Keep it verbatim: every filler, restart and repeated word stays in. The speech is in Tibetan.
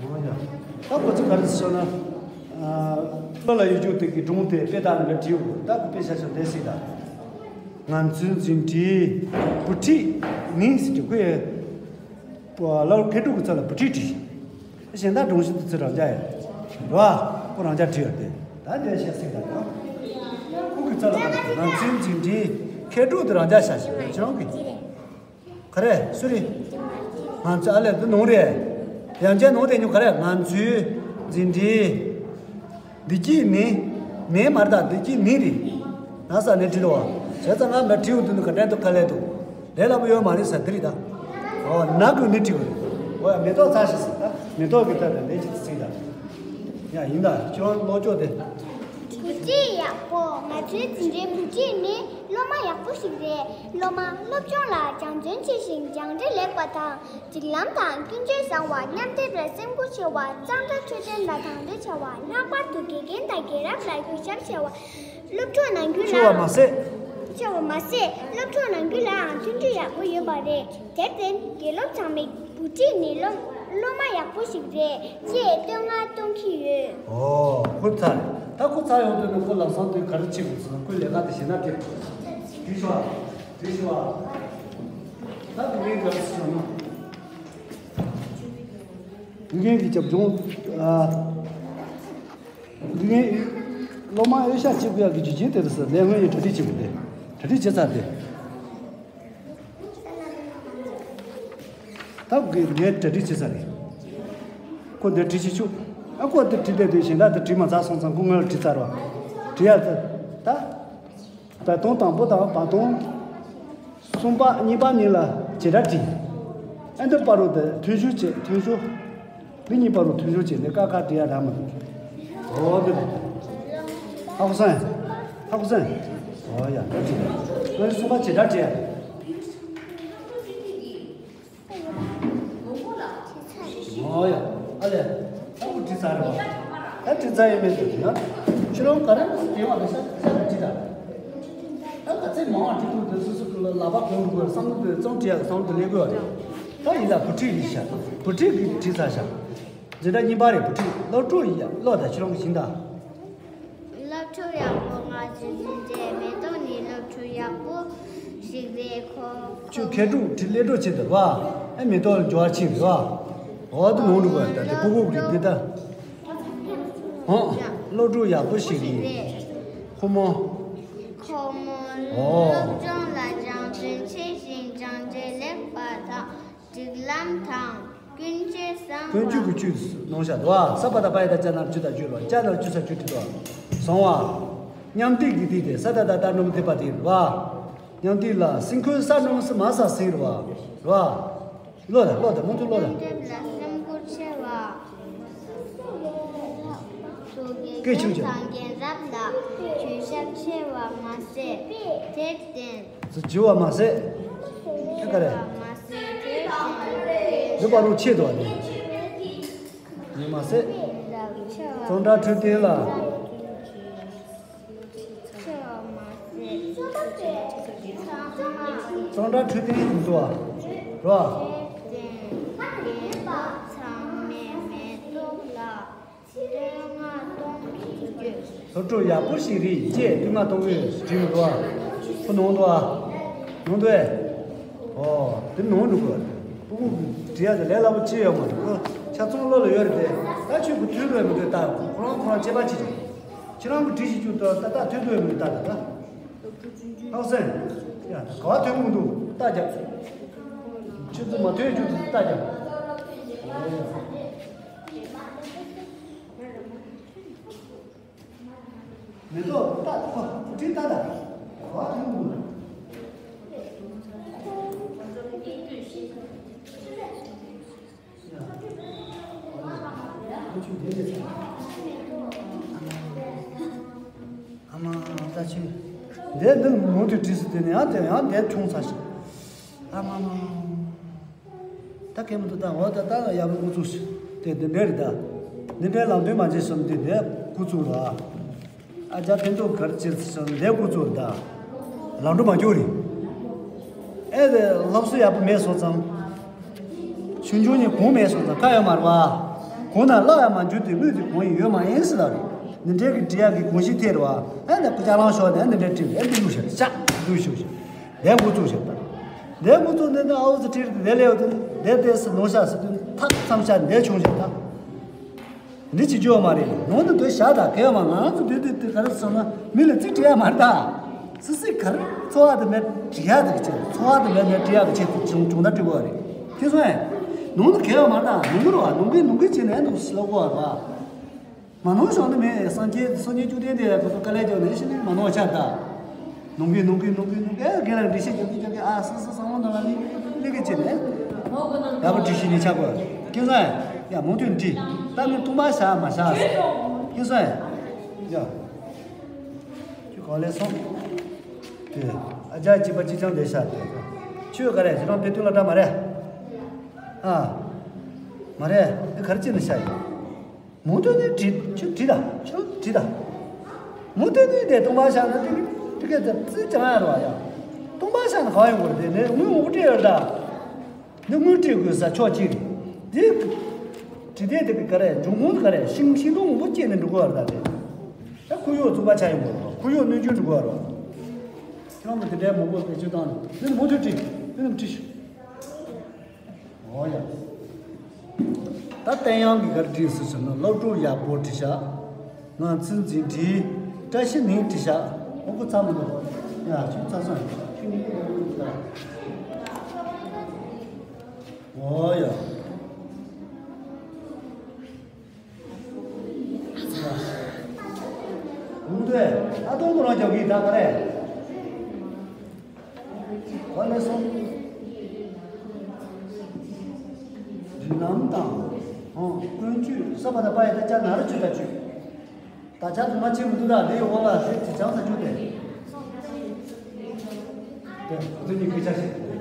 ད་ཁོ་ཚོ་ག་རེ་ཟེར་ན། ཨ། བློ་ལ་ཡོད་རྒྱུ་དེ་གི་སྒྲུང་དེ་དཔེ་དག་ནས་བྲིས་ཡོད། ད་ཁོ་དཔེ་ཆ་ཆ་འདས་སྲིད་ད། ང་ཚོའི་འཛིན་གྲྭའི་བུ་ཁྲིད་ནི་ཟེར་གྱི་ཁོས་བླ་མཁས་གྲུབ་ཀྱི་ཚབ་ལ་བུ་ཁྲིད་བྲིས། གཞན་དག་སྒྲུང་ཞིག་ཏུ་ཚུར་རང་རྒྱ་ཡོད་རེད་བ། ཁོ་རང་རྒྱ་བྲིས་ཡོད་དེ། ད་འདས་བཤད་སྲིད་ད། ཁོ་གི་ཚབ་ལ་ང་ཚོའི་འཛིན་གྲྭའི་མཁས་གྲུབ་དེ་རང་རྒྱ་བྱ་ཞིག་ཁྱེད་རང་གི་ག་རེ་སུ་རེད། ང་ཚོ་ཨ་ལས་འདི་ནོར་རེད། ཡང་ཅན་ནོར་དེ་ཉོ་ག་རེ། ང་ཚོའི་འཛིན་གྲྭའི་བདེ་སྐྱིད་ནི། ནི་མ་རེད་ད། བདེ་སྐྱིད་ནི་རེད། ན་ས་ནས་བྲིས་འདུག་བ། བྱས་ཙང་ང་མ་བྲིས་འདུག་ནི་ག་འདྲ་འདུག་ག་ལས་འདུག་ལས་སླ་པོ་ཡོད་མ་རེད་ཟེར་དེ་རེད་ད། ཨོ་ན་གུ་ནི་བྲིས་དགོས་རེད། ཨོ་ཡ་མེ་ཏོག་ཚར་ཞིག་ཟེར་ད། མེ་ཏོག་གི་ད་ད་ལས་ཅི་ཚིག་ད། ཡ་ཡིན་ད་ཁྱོད་རང་ཀློག་ཀྱོག་དེ། བུ་ཁྲིད་ཡག་པོ། ང་ཚོའི་འཛིན་གྲྭའི་བུ་ཁྲིད་ནི་སློབ་མ་ཡག་པོ་ཞིག་རེད། སློབ་མ་སློབ་སྦྱོང་ལ་སྦྱང་བརྩོན་ཆེ་ཞིང་སྦྱང་འབྲས་ལེགས་པ་དང་། སྒྲིག་ལམ་དང་ཀུན་སྤྱོད་བཟང་བ། མཉམ་སྡེབ་ལ་སེམས་ཁུར་ཆེ་བ། གཙང་སྦྲ་འཕྲོད་བསྟེན་ལ་དང་དོད་ཆེ་བ། ལྷག་པར་དུ་དགེ་རྒན་དང་རྒན་རབས་ལ་གུས་ཞབས་ཆེ་བ། སློབ་ཕྲུག་ནང་ཁུལ་ཆེ་བ་ལ་མ་ཟད། ཆེ་བ་མ་ཟད། སློབ་ཕྲུག་ནང་ཁུལ་ལའང་མཐུན་སྒྲིལ་ཡག་པོ་ཡོད་པ་རེད། དེར་བརྟེན་དགེ་སློབ་ཚང་མས་བུ་ཁྲིད་ནི་སློབ་སློབ་མ་ཡག་པོ་ཞིག་རེད་ཅེས་བསྟོད་བསྔགས་གཏོང་གི་ཡོད། ཨོ་ཁོ་ཚར་རེད། ད་ཁོ་ཚར་ཡོང་དུས་ནི་ཁོ་ལམ་སང་དུས་ག་རེ་བྱེད་དགོས་ཟེར་ན། ཁོའི་ལས་ཀ་དེ་བྱེད་ན་འགྲིག་འགྲིག་ཤོག་ཨ། འགྲིག་ཤོག་ཨ། ད་དགེ་རྒན་ག་རེ་ཟེར་ན། དགེ་རྒན་གྱི་རྒྱབ་ལྗོངས་ཨ། དགེ་རྒན། སློབ་མ་ཨེ་ཤ་གཅིག་པུ་ཡག་གི་རྒྱུ་རྐྱེན་དེ་རེད་ཟེར། ལས་སྔོན་ཡི་གྲ་སྒྲིག་བྱེད་དགོས་ཏེ། གྲ་སྒྲིག་བྱེད་ཚར་ཏེ། ད་གི་ངས་གྲ་སྒྲིག་བྱེད་ཚར་རེད། ཁོ་འདིར་བྲིས་ཤིག་ཆུ། ཨ་ཁོ་འདིར་བྲིས་བསྡད་དུས་གཞན་དག་འདིར་བྲིས་མ་ཚར་སོང་ཙང་ཁོ་སྔོན་ལ་བྲིས་ཚར་བ། བྲིས་ཡག་ད། ད་བར་སྟོང་དང་པོ་དང་བར་སྟོང་གསུམ་པ་གཉིས་པ་གཉིས་ལ་བྱེད་སྒྲ་བྲིས། ཨ་འདི་བར་རུ་དེ་ཐོན་ཤུགས་བྱེད་ཐོན་ཤུགས། འདི་གཉིས་བར་རུ་ཐོན་ཤུགས་བྱེད་ནས་ཀ་ཁ་བྲིས་ཡ་རག་མ་འདུག་ཨོ་འདི་རེད། ཧ་གོ་སོང་། ཧ་གོ་སོང་། ཨོ་ཡ་ད་བྲིས་ཡ། ཨ་འདི་གསུམ་པ་བྱེད་སྒྲ་བྲིས་ཡ་རེད། ཨོ་ཡ། ཨ་ལས། ཨ་ཁུ་བྲིས་ཚར་རེད་བ། ད་བྲིས་ཚར་ཡིན་མེད་དུ་ཡ། ཁྱེད་རང་ག་རེ་དེ་བ་ལ་ཤ་ཤ་ར་བྲིས་ད། ད་ག་ཚད་མང་བ་བྲིས་འདུག་དེ་སོ་སོ་ལ་ལག་པ་གོན་དགོས་བསམ་བློ་དེ་རྩོམ་བྲིས་ཡག་བསམ་བློ་དེ་སླེབས་དགོས་བ་རེད། ད་ཡིན་ད་བུ་ཁྲིད་ཡིན་ཤག་བུ་ཁྲིད་ཀྱིས་བྲིས་ཚར་ཤག་འཛིན་གྲྭ་གཉིས་པ་རེད། བུ་ཁྲིད་སློབ་ཕྲུག་ཡིན་ཡ། ཀློག་དང་ཁྱེད་རང་གི་བཞིན་ད། སློབ་ཕྲུག་ཡག་པོ། ང་ཚོའི་འཛིན་གྲྭའི་མེ་ཏོག་ནི་སློབ་ཕྲུག་ཡག་པོ་ཞིག་རེད། ཁོ་ཁྱོད་མཁས་གྲུབ་ཁྲི་སླེ་སྒྲོག་ཆེ་འདུག་བ། ཨེ་མེ་ཏོག་ལ་འབྱོར་བ་ཆེ་རེད་བ། འོ་དེ་ནོར་འདུག་བ། ད་དེ་ཕྲུ་གུ་རེད་འདི་ད། ཧོ། སློབ་ཕྲུག་ཡག་པོ་ཞིག་རེད། ཁོ་མོ། ཁོ་མོ་ཨོ། སློབ་སྦྱོང་ལ་སྦྱང་བརྩོན་ཆེ་ཞིང་སྦྱང་འབྲས་ལེགས་པ་དང་། སྒྲིག་ལམ་དང་ཀུན་སྤྱོད་བཟང་བ། ཀུན་སྤྱོད་ཀྱི་སྤྱོད་ནོར་བཞག་འདུག་བ། ས་པ་ད་པ་ཡ་ད་ཅ་ན་ཅུ་ད་ཅུ་ལོ། ཅ་ན་ཅུ་ས་ཅུ་ཏི་དོ། བཟང་བ། མཉམ་སྡེབ་ཀྱི་སྡེབ་དེ་ས་ད་ད་ད་འགྲོ་མི་སྡེབ་པ་དེ་རེད་བ། མཉམ་སྡེབ་ལ་སེམས་ཁུར་ས་འགྲོ་མི་སི་མ་ས་སིང་རེད་བ། རེད་བ། ཀློག་དང་ཀློག་དང་མང་ཚོགས་ཀློག་དང་། སེམས་ཁུར་ཆེ་བ། སྐད་ཆུང་ཆེ། དང་རྒན་རབས་ལ་གུས་ཞབས་ཆེ་བ་མ་ཟད་དེར་བརྟེན། ཟེར་བྱི་བ་མ་ཟད། ཁྱོད་ག་རེ། མ་ཟད་དེར་བརྟེན། འདི་པ་རུ་ཆེ་དོ་ནི། ནི་མ་ཟད། ཆེ་བ། གཙང་སྦྲ་འཕྲོད་བསྟེན་ལ། ཆེ་བ་མ་ཟད། གཙང་སྦྲ་འཕྲོད་བསྟེན་ཡིན་དོ། རོ། དེར་བརྟེན་རྒན་རབས་ཚང་མས་མེ་ཏོག་ལ། བསྟོད་བསྔགས་གཏོང་དགོས། སློབ་ཕྲུག་ཡག་པོ་ཞིག་རེད་ཅེས་བསྟོད་བསྔགས་གཏོང་དགོས་བྲིས་མི་འདུག་ཨ། ཁོ་ནོར་འདུག་ཨ། ནོར་འདུག་ཨེ། ཨོ། དེ་ནོར་འདུག་གོ། ཕྲུ་གུ་བྲིས་ཡ་དེ་ལས་སླ་པོ་ཅི་ཡོད་མ་རེད་གོ། ཆ་ཚང་བློ་ལ་ཡོད་རེད་དེ། ད་ཁྱོད་ཀྱི་ཐོས་དགོས་མི་འདུག་ད་ཁོ་རང་ཁོ་རང་དཔྱད་པ་བྱེད་ཅིག་ཁྱེད་རང་གི་བྲིས་ཤིག་བཅུག་ད་ད་ད་ཐོས་དགོས་མི་འདུག་ད་ད་ད། ཨོ་སེ། ཡ་ད་ག་བ་ཐོས་མི་འདུག་ད་རྒྱབ། ཁྱོད་ཚོ་མ་ཐོས་རྒྱུ་དེ་ད་རྒྱབ། མེ་ཏོག་ལྟ་ཁོ་དྲི་ལྟ་ལ་གོ་ཐུང་དུ། ཨ་མ་ལྟ་ཆེ། འདས་འདི་མོ་དུ་བྲིས་སུ་དེ་ནས་ཡང་དེ་ཡང་འདས་ཆུང་ས་ཞིག་ཨ་མ་མ། ད་གད་མོ་དུ་ད་འོ་ད་ད་ཡག་པོ་འགོ་ཚུགས་ཤིག་དེ་འདི་འདྲ་རེད་ད། འདི་འདྲའི་ལམ་སྟོན་མ་བྱེད་སོང་དེ་འདི་འགོ་ཚུགས་ར། ཨ་ཅག་ཕན་ཐོགས་གར་བྱེད་སོང་འདི་འགོ་ཚུགས་ར་ད། ལམ་འགྲོ་མ་སྐྱོ་རེད། ཨེ་དེ་སློབ་གསོ་ཡག་པོ་མེད་སོང་ཙང་། ཆུང་ཆུང་ནས་གོང་མེད་སོང་ཙང་ཁ་ཡོད་མ་རེད་བ། གོང་ན་བརླག་ཡང་མ་འགྱུར་ཏེ། དངོས་དེ་གང་ཡིན་ཡོད་མ་ཡིན་ཟེར་ལབ་རེད། འདི་འདྲའི་གི་འབྲི་ཡག་གི་གོམས་གཤིས་ཐེབས་རེད་བ། ཨ་ནི་སྐུ་ལྕགས་ལང་ཤོར་ནས་འདི་འདྲའི་བྲིས་ཨེ་འདི་བླུགས་ཤག་ཤག་འདུག་ཤོག་ཤག་དེ་འགོ་བཙུགས་ཤག་ད། དེ་འགོ་བཙུགས་ནས་ནི་ཨའུ་ཙི་ཁྲིར་དེ་ལས་ཡོད་དེ་དེ་དེ་སུ་ལོང་ཤག་ཟེར་དུས་ཐག་མཚམས་ཤག་འདས་ཆུང་ཤག་ད། འདི་བྱེད་རྒྱུ་ཡོད་མ་རེད། ནང་དུ་སྡོད་བཞག་དང་གལ་ཡོད་མ། ང་རང་ཚོ་སྡོད་དུས་དེ་ག་རེ་སོང་ན་མི་ལ་རྩིས་སྤྲད་ཡག་མ་རེད་ད། སི་སི་ག་རེ་འཚོ་བ་དེ་མེད་འབྲི་ཡག་དེ་གི་ཆེད། འཚོ་བ་དེ་མེད་ནས་འབྲི་ཡག་གི་ཆེད་དུ་བྱུང་བྱུང་ད་འབྲི་དགོས་རེད། ཁྱེད་སོང་ཨེ། ནང་དུ་གལ་ཡོད་མ་རེད་ད། ནང་གི་རོ་ནང་གི་ནང་གི་བྱེད་ནས་འདུག་སི་ལོ་གོ་བ་རེད་པ། མ་ནོར་བྱུང་ནི་མེད། སངས་རྒྱས་སངས་རྒྱས་བཅོམ་ལྡན་འདས་ལ་ཁོ་ཚོ་དཀའ་ལས་བརྒྱབ་ནས་ཤི་ནི་མ་ནོར་ཆགས་ད། ནང་གི་ནང་གི་ནང་གི་ནང་གི་ཨེ་རྒན་ལ་འགྲེལ་བཤད་རྒྱག་གི་རྒྱག་གི་ཨ་སི་སི་བསམ་བློ་ནང་ལ་ལི་ལི་གི་བྱེད་ནས་ཡག་པོ་འབྲི་ཤེས་ནི་ཆགས་དགོས། ཁྱེད་སོང་ཨེ། ཡ་མུ་མཐུད་འབྲི། ད་ནི་ཐུང་མ་བཞག་མ་བཞག་ཁྱེད་སོང་ཨེ། ཡ། ཁྱོད་ག་ལས་སོང་། དེ་ཨ་ཅག་གཅིག་པ་གཅིག་རྐྱང་དེ་ཤ་དེ། ཁྱོད་ག་རེ་ཁྱེད་རང་དཔེ་སྟོན་ལ་འདྲ་མ་རེད། ཨ། མ་རེད། དེ་ག་རེ་བྱེད་ནི་ཤ་ཡིན། མུ་མཐུད་ནས་བྲིས། ཁྱོད་བྲིས་ད། ཁྱོད་བྲིས་ད། མུ་མཐུད་ནས་དེ་སྟོང་པ་ཤ་ན་དེ་དེ་ག་ཙམ་རྩིས་ཀྱང་ཡར་བ་ཡ། སྟོང་པ་ཤ་ན་ག་ཡོང་གི་རེད། དེ་ནས་དངུལ་མང་པོ་སྤྲད་ཡོད་ད། འདི་དངུལ་སྤྲད་དགོས་ས་ཕྱོགས་གཅིག་རེད། འདི་བྲིས་དེ་དེ་ག་རེ་འབྱུང་ཁུངས་ག་རེ་ཤིང་ཤིང་སྡོང་མང་པོ་སྐྱེས་ནས་འགྲོ་གི་ཡོད་རེད་ད། དེ་ད་ཁོར་ཡུག་བཙུགས་པ་ཆགས་ཡོང་གི་རེད། ཁོར་ཡུག་གནོད་སྐྱོན་འགྲོ་གི་ཡོད་རེད། ཁྱེད་རང་གིས་དེ་འདྲའི་མང་པོ་བེད་སྤྱོད་བཏང་ནས་འདི་མུ་མཐུད་བྲིས། འདི་རྣམས་བྲིས་ཤོག་འོ་ཡ། ད་བསྟན་དབྱངས་ཀྱི་གར་བྲིས་སུ་ཟེར་ན་སློབ་གྲོགས་ཡག་པོ་བྲིས་ཤག་ང་ཚོད་འཛིན་བྲིས། བཀྲ་ཤིས་ནིང་བྲིས་ཤག་འོ་ཁོ་ཚ་མི་འདུག་ཡ་ཁྱོད་ཚ་སོང་། ཁྱོད་ནི་ཁྱོད་ནི་ད། འོ་ཡ། འདུག་དེ། ཨ་སྟོང་པོ་རང་རྒྱབ་ཀྱི་ད་ག་རེད། ག་ནས་སོང་། རིགས་ལམ་དང་། ཨང་། ཀུན་སྤྱོད་ས་པ་ད་པ་ཡི་ད་ཅག་ན་ར་ཆུ་ད་ཆུ། ད་ཆ་དུ་མ་ཆེ་མི་འདུག་ད་འདི་ཡི་འོག་ལ་ཞིག་ཅི་ཅང་ས་ཆུ་དེ། དེ་ཁོ་ཚོ་གཉིས་སྐད་ཆ་བཤད།